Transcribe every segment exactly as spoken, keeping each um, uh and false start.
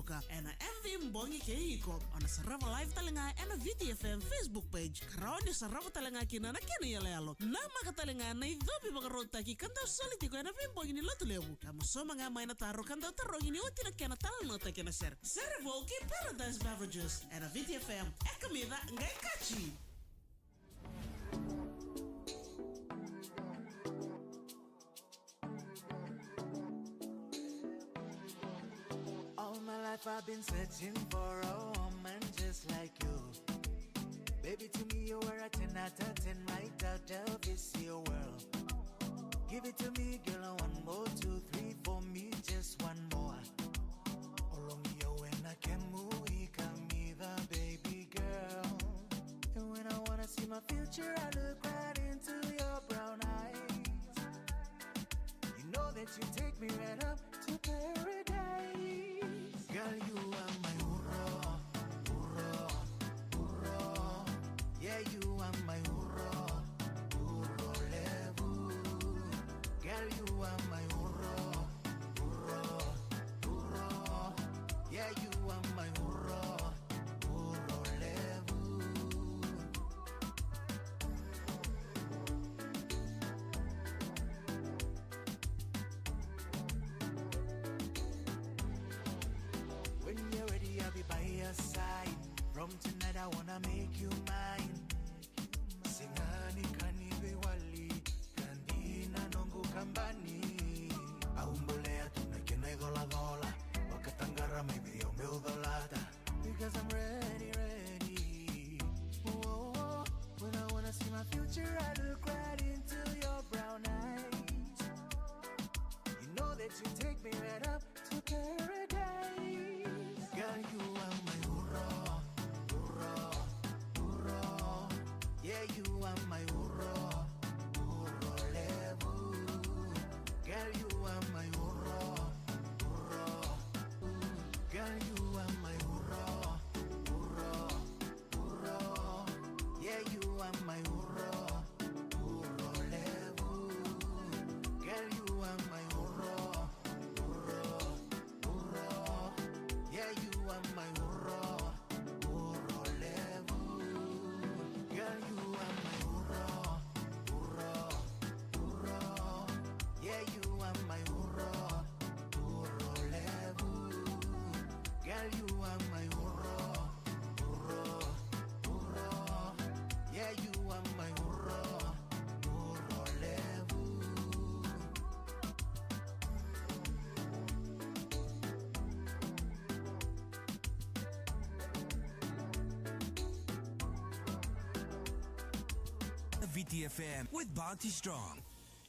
Ena M V Bogi kei iko. O na sarava live tale ga ena V T F M Facebook page. Ka rawa ni sarava tale ga kina na kena iyaloyalo. Namaka tale ga na icovi vakarautaki ka dau soli tiko ena veibogi ni Lotulevu. Ka mo sauma ga mai na taro ka dau tarogi ni oti na kena talanoataki ena sere. Sere vou kei Paradise Beverages. Ena V T F M. E kamica qai kaci. All my life I've been searching for a woman just like you. Baby, to me you are a ten out of ten, right out of this here world. Give it to me, girl, I want more, two, three, for me, just one more. Ologi au ena kemu i kamica, baby girl. And when I wanna see my future, I look right into your brown eyes. You know that you take me right up to paradise. Girl, you are my uro, uro, uro. Yeah, you are my uro, uro levu. Girl, you are my uro, uro, uro. Yeah, you are my uro, uro levu. When you're ready, I'll be by your side. From tonight, I wanna make you mine. Sega ni kani veiwali, ka dina noqu kabani. Au bolea tu na kena icolacola, vakataqara mai vei au meu colata. Because I'm ready, ready. Whoa, when I wanna see my future, I look right into your brown eyes. You know that you take me right up to paradise. Girl, you are my uro, uro, uro. Yeah, you are my uro, uro levu. Girl, you are my uro, uro. Girl, you are my uro, uro, uro. Yeah, you are my uro, uro levu. Girl, you are my uro, uro, uro. Yeah, you are my uro, uro levu. Girl, you are my uro, uro, uro. Yeah, you are my uro, uro levu. Girl, you are my uro, uro, uro. Yeah, you are my uro, uro levu. V T F M with Bounty Strong.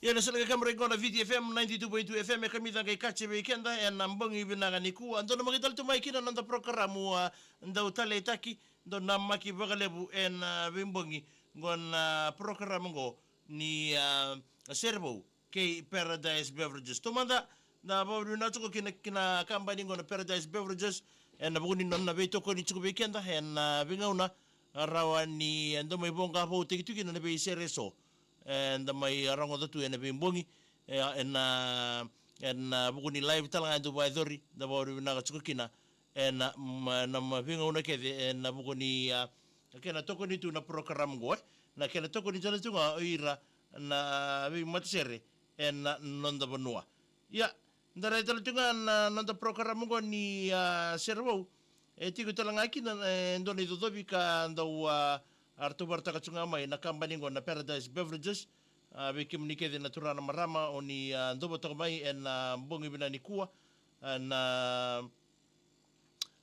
Ia na sala ga kemura qo na V T F M ninety-two point two F M, e kamica qai kaci vei keda ena bogi vinaka nikua. Dou namaki tale tu mai kina na noda porokaramu, a, dau taleitaki, dou namaki vakalevu ena veibogi qo na porokaramu qo ni, a, Sere Vou kei Paradise Beverages. Taumada, na vakavinavinaka tiko kina, kina kabani qo na Paradise Beverages ena vuku ni nona veitokoni tiko vei keda ena veigauna rawa ni eda mai voqa vou tiko kina na veisere eso eda mai rogoca tu ena veibogi, e, ena, ena vuku ni live tale ga e dau vakayacori, da vakavinavinaka tiko kina ena, ma, na ma veigauna kece ena vuku ni, a, kena tokoni tu na porokaramu qo, e, na kena tokoni tale tu ga o ira na veimatasere ena noda vanua. Ia, da rai tale tu ga na noda porokaramu qo ni, a, Sere Vou. E tiko tale ga kina, e, dua na icocovi ka dau, a, ratou vakarautaka tu ga mai na kabani qo na Paradise Beverages. A, vei kemuni kece na turaga na marama o ni, a, dou vata toka mai ena bogi vinaka nikua, a, na,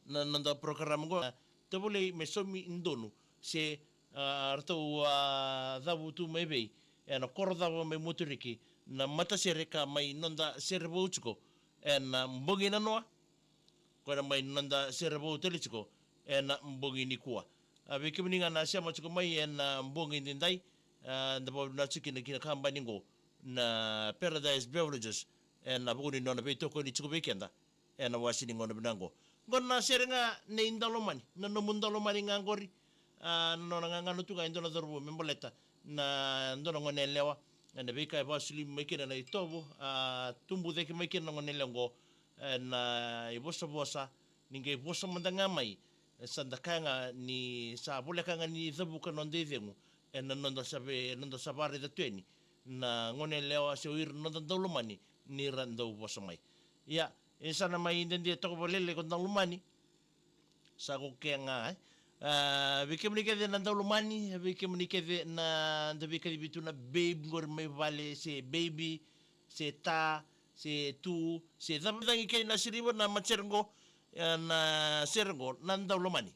na, na noda porokaramu qo, a, tovolei me saumi donu se, a, ratou, a, cavutu mai vei, ena koro cava mai Moturiki na matasere ka mai noda Sere Vou tiko ena bogi nanoa, koya na mai noda Sere Vou tale tiko ena bogi nikua. A, vei kemuni ga na sema tiko mai ena bogi edaidai, a, da vakavinavinaka tiko kina, kina kabani qo na Paradise Beverages ena vuku ni nona veitokoni tiko vei keda ena wase ni gauna vinaka qo. Qo na sere ga nei Dalomani, na nomu Dalomani ga qori. A, na nona gagano tu ga e dua na cauravou me baleta na dua na goneyalewa ena veika e vakasulumi mai kina na itovo, a, tubu cake mai kina na goneyalewa qo ena ivosavosa Ni qai vosa mada ga mai, e sa da kaya ga ni sa voleka ga ni cavuka noda icegu, e na noda sa ve, noda sa vakaraica tu yani na gone yalewa se o ira na noda daulomani ni ra dau vosa mai. Ia, e sa na mai dede toka vakalailai ko daulomani. Sa ko ke ga, e. A, vei kemuni kece na daulomani, vei kemuni kece na da veikacivi tu na babe qori mai vale, se baby, se ta, se tu, se cava cagi kei na siriva na matsere qo, e, na sere qo, na daulomani.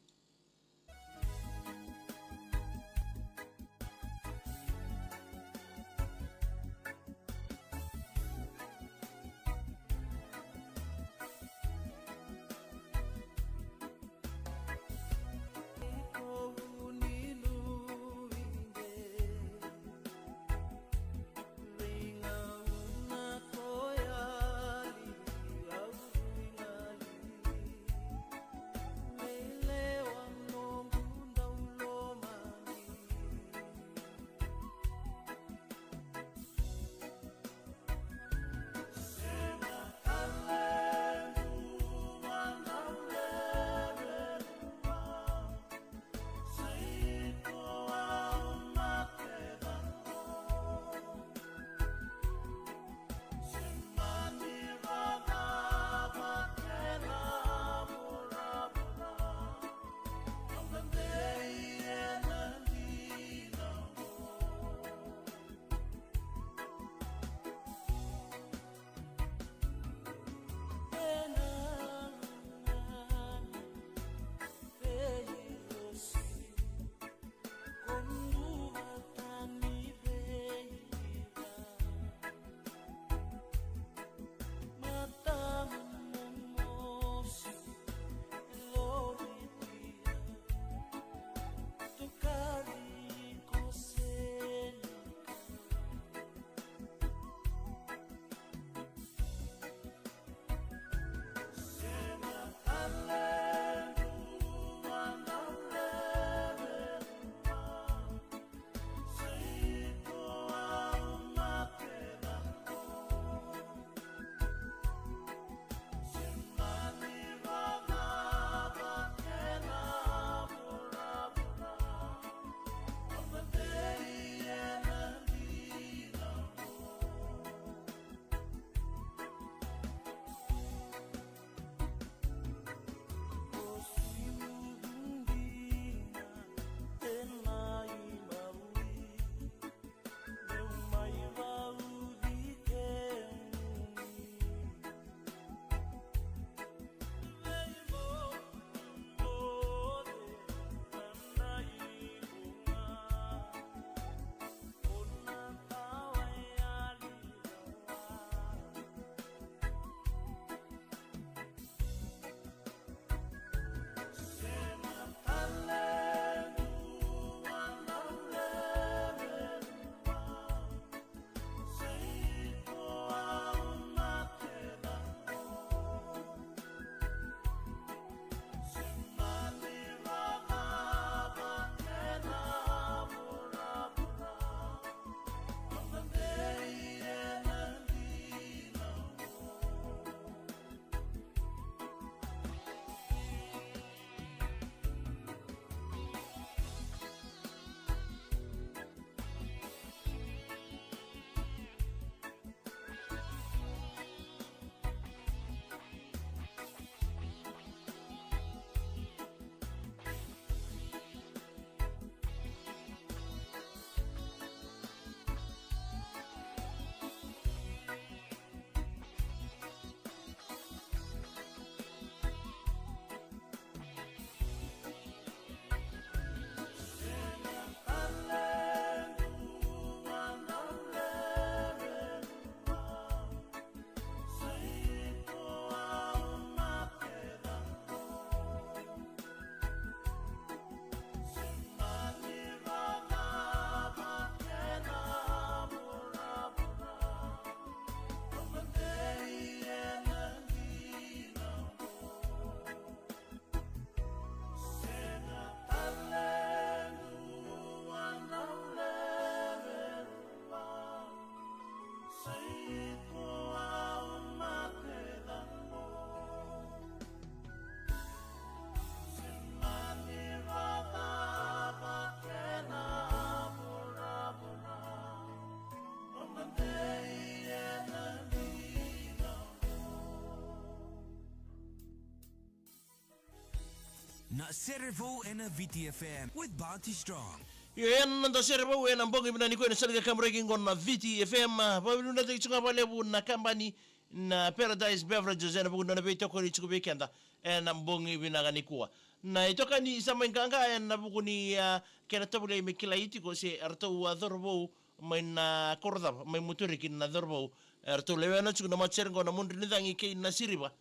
Na Serevou ena V T F M with Bounty Strong. Io, ena noda Serevou ena bogi vinaka nikua ena sala ni kaburaki qo na V T F M. Vakavinavinakataki tiko ga vakalevu na kabani na Paradise Beverages ena vuku ni nona veitokoni tiko vei keda ena bogi vinaka nikua. Na itokani sa mai qaqa ena vuku ni, ah, kena tovolei me kilai tiko se ratou, ah, cauravou mai na koro cava, mai Moturiki na cauravou. E ratou lewena tiko na matasere qo na Mudre ni Cagi kei Nasiriva.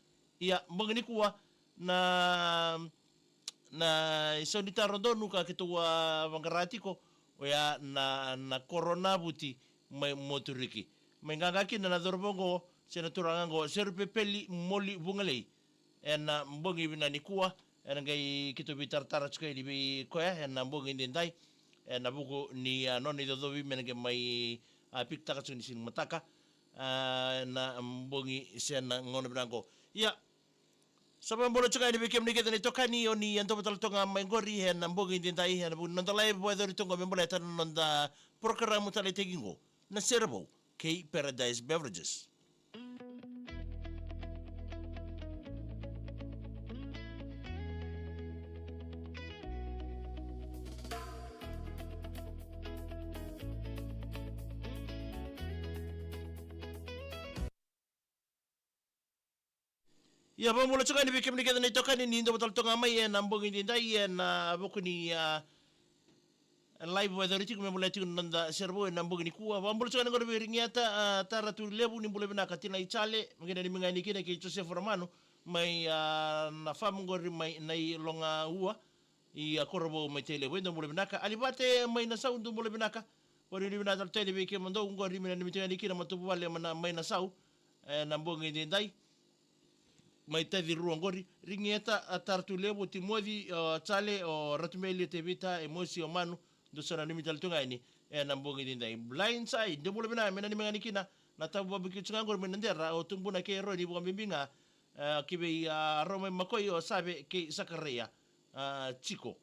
Ia, bogi nikua na, na isau ni taro donu ka keitou a vaqara tiko, oya na, na koro Navuti mai Moturiki. Mai qaqa kina na cauravou oqo se na turaga oqo, Serupepeli Moli Vugalei. Ena bogi vinaka nikua, ena qai keitou veitaratara tiko yani vei koya ena bogi edaidai, ena vuku ni, ah, nona icocovi me na qai mai, ah, pikitaka tiko ni siga ni mataka, ah, ena bogi se na gauna vinaka oqo. Ia, sa vakabula tiko yani vei kemuni kece na itokani o ni a dova tale toka ga mai qori ena bogi edaidai, ena vuku ni noda live vakayacori toka qo me baleta na noda porokaramu taleitaki qo, na Serevou kei Paradise Beverages. Ia, vakabula tiko yani vei kemuni kece na itokani ni dova tale toka ga mai ena bogi edaidai ena vuku ni, ah, live vakayacori tiko me baleta tiko na noda Serevou ena bogi nikua. Vakabula tiko yani qori vei Rigiata, ah, Taratuilevu, ni bula vinaka. Tinai Jale, me qai nanumi ga yani kina, kei Josefa Romanu mai, ah, na famu qori mai Nailogaua, i, ah, Korovou mai Tailevu, e dou bula vinaka. Alivate mai Nasau, dou bula vinaka. Vakavinavinaka tale tiko yani vei kemudou qori, me nanumi tiko yani kina matavuvale mai na, mai Nasau ena bogi edaidai. Mai Tacirua qori, Rigieta, ah, Taratuilevu, Timoci, o Jale, o Ratumeli, o Tevita, Emosi, o Manu, dou sa nanumi tale tu ga yani ena bogi edaidai. Blindside, dou bula vinaka, me nanumi ga yani kina na Tavu Barbecue tiko ga qori mai Nadera, o tubuna kei Eroni, vakabibi ga, ah, ki vei, ah, Roma, Makoi, o Save kei Sakaraia, ah, Jiko.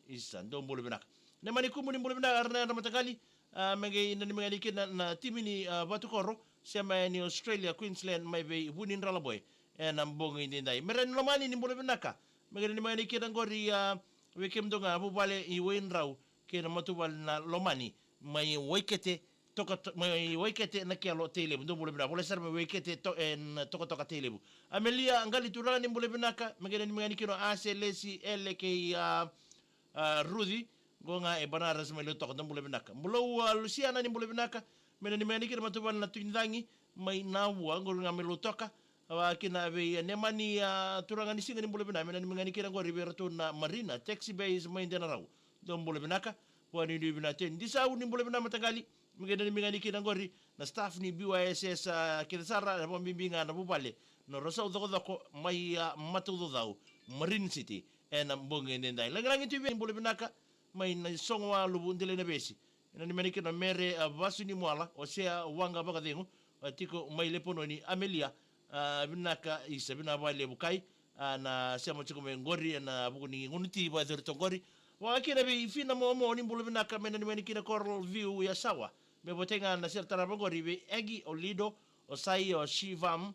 Isa, dou bula vinaka. Nemani Kumu, ni bula vinaka, Arana Yadra Mataqali, ah, me qai nanumi ga yani kina na timi ni, ah, Vatukoro, sema yani Australia, Queensland, mai vei Vunidralaboe ena bogi edaidai. Mereni Lomani, ni bula vinaka. Me qai nanumi ga yani kina qori, ah, vei kemudou ga vuvale i Waidrau kei na matavuvale na Lomani mai Waikete, toka, to-, mai Waikete, Nakelo, Tailevu, dou bula vinaka. Volai sara mai Waikete, to-, e, na Tokatoka, Tailevu. Amelia Qalituraga, ni bula vinaka. Me qai nanumi ga yani kina o Ase, Lesi, Ele kei, ah, ah, Ruci, qo ga e Banaras mai Lautoka, dou bula vinaka. Bulou, ah, Lusiana, ni bula vinaka. Me nanumi ga yani kina matavuvale na Tui ni Cagi mai Navua, qori ga mai Lautoka. Vaka kina vei, ah, Nemani, ah, Turaganisiga, ni bula vinaka. Me nanumi ga yani kina qori vei ratou na Marina Taxi Base mai Denarau, dou bula vinaka. Vakanuinui vinaka tu yani. Disau, ni bula vinaka mataqali. Me qai nanumi ga yani kina qori na staff ni B Y S S, ah, kece sara, vakabibi ga na vuvale na Rosau Cokocoko mai, ah, Mataucaucau, Marine City, ena bogi edaidai. Lagilagi Tui Vei, ni bula vinaka. Mai Nasogo, Waluvu, Delainavesi. Me nanumi ga yani kina o Mere, ah, Vasu ni Muala, o Sea Waqa Vakacegu, ah, tiko mai Lepanoni, Amelia, ah, vinaka, isa, vinaka vakalevu kai, ah, na sema tiko mai qori ena vuku ni gauna ni vakayacori toka qori. Vaka kina vei Fina Momo, ni bula vinaka. Me nanumi ga yani kina Coral View, Yasawa. Me votai ga na sere tarava qori vei Egi, o Lido, o Sai, o Shivam,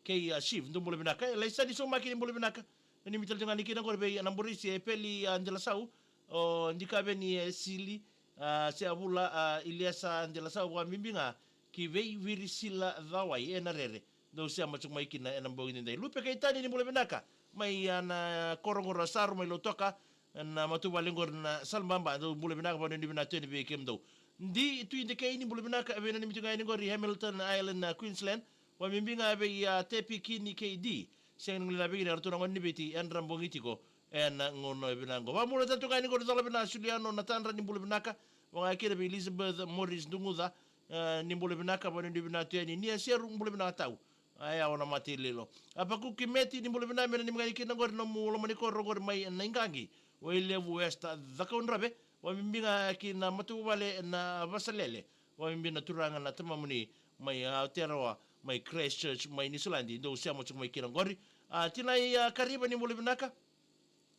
kei, ah, Shiv, dou bula vinaka. E Laisani Somaki, ni bula vinaka. Nanumi tale tu ga yani kina qori vei, ah, Naburisi, e Peli, ah, Dilasau, o Dikaveni, e Sili, ah, se a Vula, ah, Iliesa Dilasau, vakabibi ga ki vei Virisila Cawai ena Rere. Dou sema tiko mai kina ena bogi edaidai. Lupe Kaitani, ni bula vinaka. Mai, ah, na koro qori o Saru mai Lautoka, na matavuvale qori na Salababa, dou bula vinaka, vakanuinui vinaka tu yani vei kemudou. Di Tui Dekei, ni bula vinaka. Me nanumi tu ga yani qori Hamilton Island, ah, Queensland. Vakabibi ga vei, ah, Tepi, Kini kei Di. Sega ni guilecavi kina, eratou na gone ni Viti, yadra bogi tiko ena gauna vinaka qo. Vakabula tale tu ga yani qori Colo Vinaka Suliano Natadra, ni bula vinaka. Vaka kina vei Elizabeth Morris Duguca, eh, ni bula vinaka, vakanuinui vinaka tu yani. Ni a Seru, bula vinaka tau. Aya, o na mate i lilo. A Pakuki Meti, ni bula vinaka. Me nanumi ga yani kina qori nomu loma ni koro qori mai Naiqaqi, Wailevu West, Cakaudrove. Vakabibi ga ki na matavuvale na Vasalele. Vakabibi na turaga na tamamuni mai Aotearoa, mai Christchurch, mai Niusiladi, dou sema tiko mai kina qori. A Tinai, a Kariva, ni bula vinaka.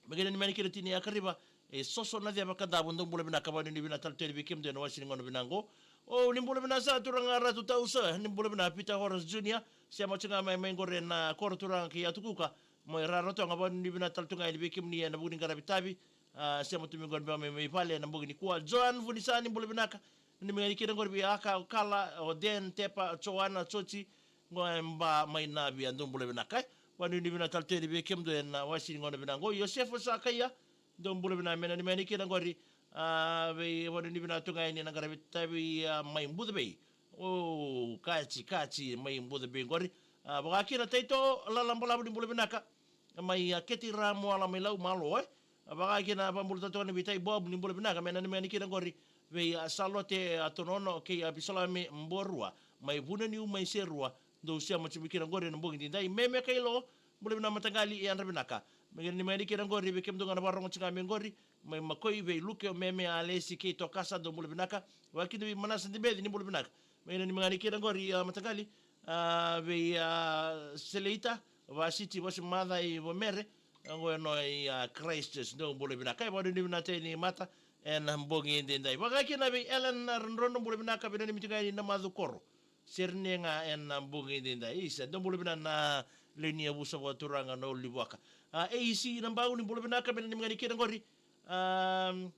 Me qai nanumi ga yani kina Tinai, a Kariva, e Soso, Naceva, Kadavu, dou bula vinaka, vakanuinui vinaka tale tu yani vei kemudou ena wase ni gauna vinaka qo. O, ni bula vinaka sara turaga Ratu Tausa, ni bula vinaka Peter Horace Junior, sema tiko ga mai, mai qori ena koro turaga kei Yatu Kuka, mai Rarotonga. Vakanuinui vinaka tale tu ga yani vei kemuni ena vuku ni qaravi tavi. A, sema tu mai qori beka mai, mai vale ena bogi nikua. Joan Vunisani, bula vinaka. Nanumi ga yani kina qori vei Aka, o Kala, o Den, Tepa, o Joana, o Joti, qo e Ba mai Navia, dou bula vinaka, e. Vakanuinui vinaka tale tu yani vei kemudou ena wasi ni gauna vinaka qo. Iosefa Sakaia, dou bula vinaka, me nanumi ga yani kina qori, a, vei, vakanuinui vinaka tu ga yani na qaravi tavi, a, mai Bucavei. O, Kati, Kati, mai Bucavei qori. A, vaka kina Taito Lalabalavu, ni bula vinaka. Mai, a, Keti Ramuala mai Lau, malo, e. A, vaka kina vabula tale tu ga yani vei Tai Bob, ni bula vinaka, me nanumi ga yani kina qori vei, a, Salote, a, Tonono kei, a, Apisalame Borua mai Vunaniu mai Serua. Dou sema tiko mai kina qori ena bogi edaidai. Meme Kailo, bula vinaka mataqali, e yadra vinaka. Me nanumi ga yani kina qori vei kemudou ga na vakarorogo tiko ga mai qori, mai Makoi vei Luke, o Meme, Alesi kei Tokasa, dou bula vinaka. Vaka kina vei Manasa Dibeci, ni bula vinaka. Me nanumi ga yani kina qori, a, mataqali, a, vei, a, Seleita Vasiti, Vasimaca i Vomere, qo e no i, a, Christchurch, dou bula vinaka. E vakanuinui vinaka tu yani Mata ena bogi edaidai. Vaka kina vei Ellen Radrodro, bula vinaka, me nanumi tu ga yani na macu koro. Sere ni ga ena bogi edaidai. Isa, dou bula vinaka na lewe ni yavusa vakaturaga na Ulu ni Vuaka. A, A C Nabau, ni bula vinaka, me nanumi ga yani kina qori. Am,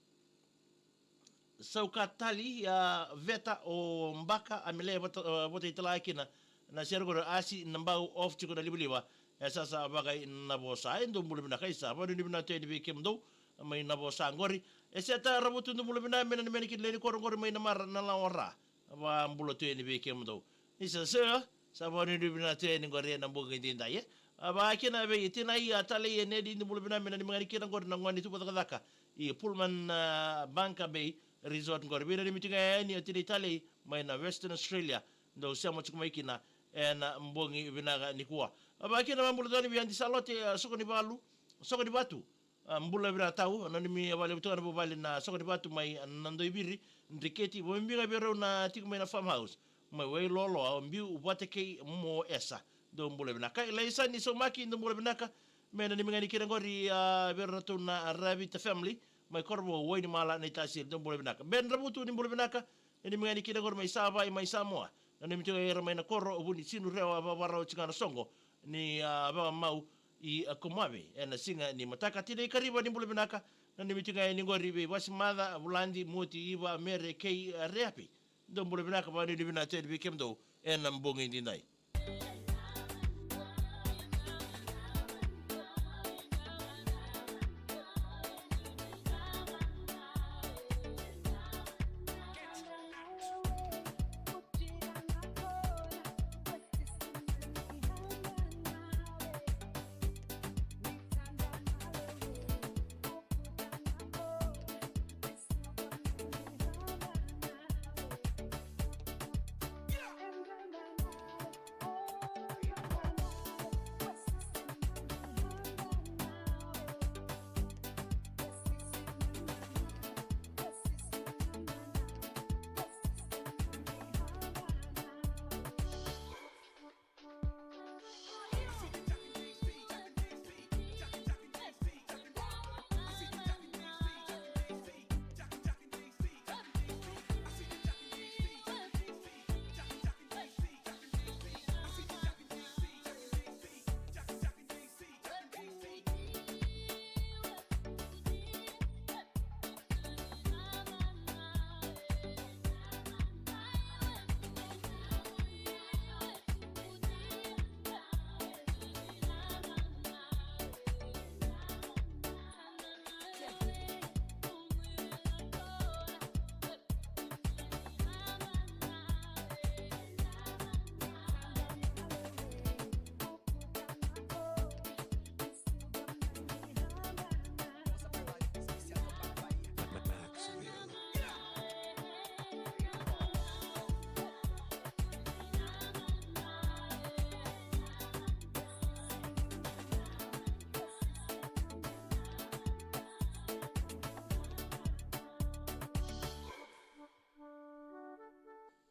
Saukatali, a, Veta, o Baka, a, Mele, vata, a, vata i tala kina na sere qori. A C Nabau, off tiko na livaliva. E sa sa vaka i Navosa. E dou bula vinaka, isa. Vakanuinui vinaka tu yani vei kemudou mai Navosa qori. E Seta Ravutu, dou bula vinaka, me nanumi ga yani kina lewe ni koro qori mai Namara, Nalawara. Vakabula tu yani vei kemudou. Ni sa, sa, sa vakanuinui vinaka tu yani qori ena bogi edaidai, e. A, vaka kina vei Tinai, a, Talei, e Nedi, ni bula vinaka, me nanumi ga yani kina qori na gone ni tuva cakacaka i Pullman, a, Bunker Bay Resort qori. Veinanumi tiko ga yani o Tinai Talei mai na Western Australia. Dou sema tiko mai kina ena bogi vinaka nikua. A, vaka kina vabula tu yani vei Adi Salote, a, Soko ni Valu, Soko ni Vatu. A, bula vinaka tau, nanumi vakalevu tu ga na vuvale na Soko ni Vatu mai Nadoiviri, Driketi, vakabibi ga vei rau na tiko mai na farmhouse mai Wailoloa, o Biu vata kei Mo Esa. Dou bula vinaka. Ilaisa ni Saumaki, dou bula vinaka. Me nanumi ga yani kina qori, a, vei ratou na Ravita family mai Korovou, Wainimala, Naitasiri, dou bula vinaka. Ben Ravutu, ni bula vinaka. Nanumi ga yani kina qori mai Savaiva, mai Samoa. Nanumi tiko ga ira mai na koro, o Vuni Sinurewa, vavakarau tiko ga na soqo ni, a, vakamau i, a, Komavi ena siga ni mataka. Tinai Kariva, ni bula vinaka. Nanumi tiko ga yani qori vei Vasimaca, Vuladi, Moti, Iva, Mere kei, a, Reapi. Dou bula vinaka, vakanuinui vinaka tu yani vei kemudou ena bogi edaidai.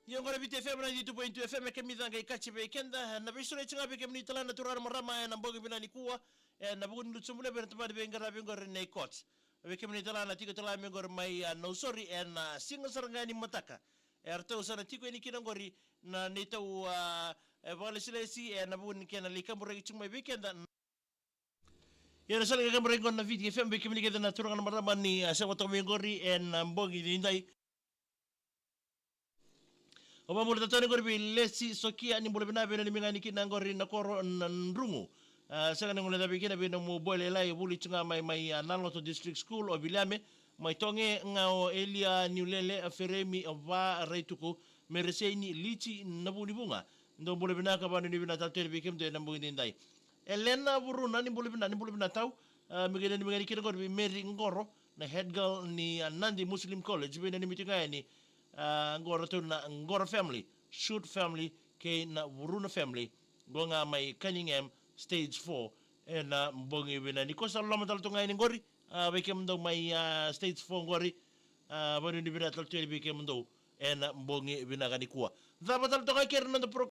Io, qo na Viti F M ninety-two point two F M, e kemica qai kaci vei keda. Na veisureti ga vei kemuni tale na turaga, marama, ena bogi vinaka nikua, ena vuku ni lutu sobu levu ena tabana ni veiqaravi qori nei Courts. Vei kemuni tale na tiko tale mai qori mai, a, Nausori, ena siga sara ga ni mataka. E ratou sa na tiko yani kina qori na neitou, a, e, vakalesilesi, ena vuku ni kena lai kaburaki tiko mai vei keda. Ia na sala ga kemudrau qo na Viti F M, vei kemuni kece na turaga na marama ni, a, sema toka mai qori ena, a, bogi nidai. O vabula tatani qori vei Lesi Sokia, ni bula vinaka, vei na ni migani kina qori na koro na Drugu. A, sega ni guilecavi kina vei na mu boy lailai, vuli tu ga mai, mai, a, Naloto District School, o Viliame, mai Toge ga o Elia Niulele, a, Feremi, a, Va Raituku, Mereseini, Liti, na vu ni vuga. Dou bula vinaka, vanuinui vinaka tale tu yani vei kemudou ena bogi nidai. Elena Vuruna, ni bula vinaka, ni bula vinaka tau. A, me qai nanumi ga yani kina qori vei Mary Qoro, na head girl ni, a, Nadi Muslim College, vei nanumi tu ga yani, a, qo ratou na Qoro family, Shute family, kei na Vuruna family, qo ga mai Cunningham, stage four, ena bogi vinaka nikua. Sa loloma tale tu ga yani qori, a, vei kemudou mai, a, stage four qori, a, vanuinui vinaka tale tu yani vei kemudou ena bogi vinaka nikua. Cava tale toka kei ira na noda pro-